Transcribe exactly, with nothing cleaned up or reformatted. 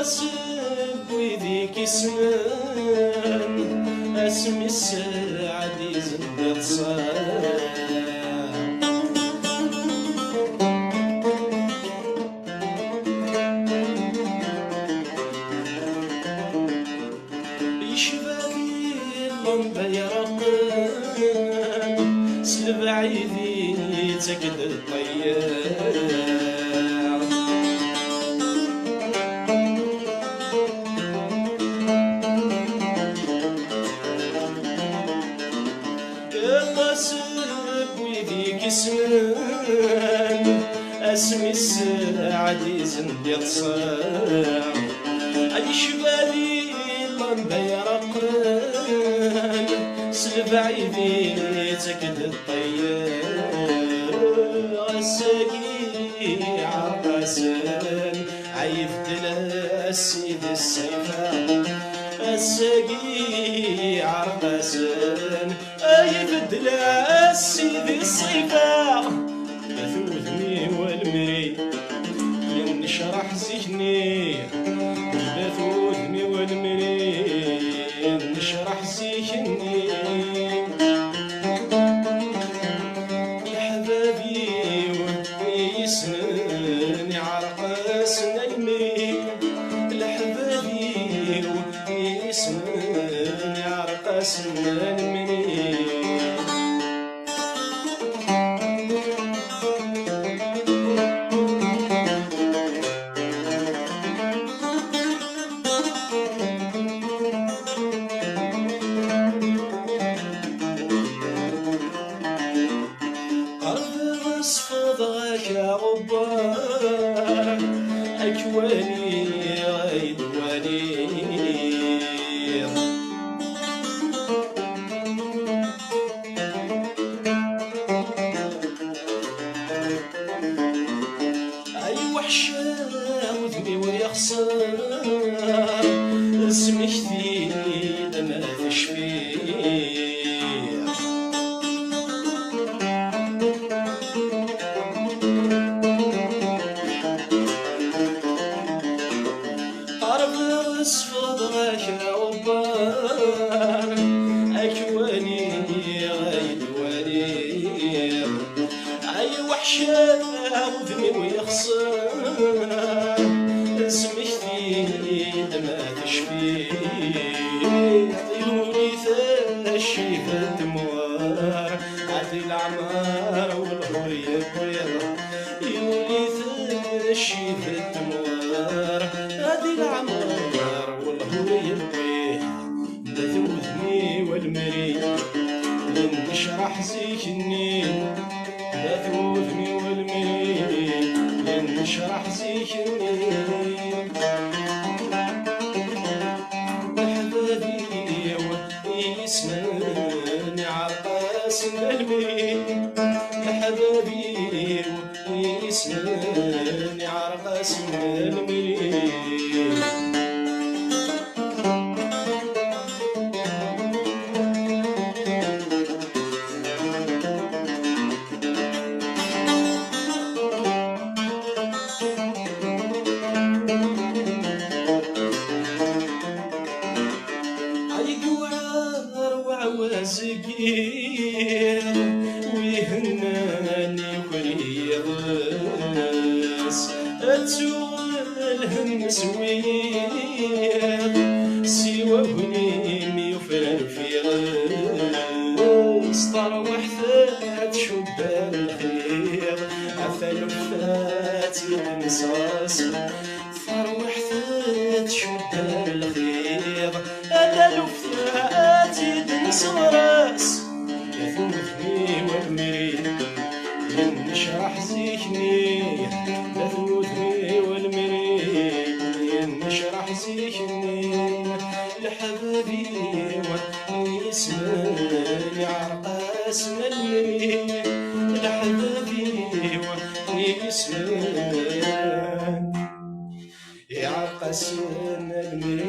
Seg wid i k-issnen, asmi sseɛd izen d iḍsa. Yecba di ṭṭemba yerqen, s lebɛid ittak-d ṭṭeyyiḍ. Aṭas n wid i k-issnen, asmi sseɛd izen d iḍsa. Ay yecba di ṭṭemba yerqen, s lebɛid ittak-d ṭṭeyyiḍ. Ass-agi ɛerqasen, ay ibeddel a sidi ṣṣifa. Ass-agi ɛerqasen, ay ibeddel a sidi ṣṣifa. Tbat wudem-iw a lemri, yennecraḥ zik-nni. Tbat wudem-iw a lemri, yennecraḥ zik-nni. Leḥbab-iw i yessnen iɛreq-asen a lemri. Leḥbab-iw i yessnen iɛreq-asen a lemri. Qerbeɣ sfeḍeɣ-ak aɣebbar, ad k-waliɣ ay d-waliɣ. Ay weḥc a udem-iw yexṣer, smekti-d ma tecfiḍ. Qerbeɣ sfeḍeɣ-ak aɣebbar, ad k-waliɣ ay d-waliɣ. Ay weḥc a udem-iw yexṣer, smekti-d ma tecfiḍ. Yuli-t ccib n tmur, a di leɛmer welɣu yewwiḍ. Yuli-t ccib n tmur, a di leɛmer welɣu yewwiḍ. Tbat wudem-iw a lemri, yennecraḥ zik-nni. Tbat wudem-iw a lemri, yennecraḥ zik-nni. Leḥbab-iw i yessnen iɛreq-asen a lemri. Leḥbab-iw i yessnen iɛreq-asen a lemri. Ay yewɛer weɛwaz n yiḍ, wi hennan yuker yiḍes, ad tuɣ lhem s wiyeḍ, siwa aglim yufrar f iɣes. Tarwiḥt ad tcudd ar lxiḍ, a taluft ad tt-id-nesɣes. Tarwiḥt ad tcudd ar lxiḍ, a taluft ad tt-id-nesɣes. Tbat wudem-iw a lemri, yennecraḥ zik-nni. Tbat wudem-iw a lemri, yennecraḥ zik-nni. Leḥbab-iw i yessnen iɛreq-asen a lemri. Leḥbab-iw i yessnen iɛreq-asen a lemri.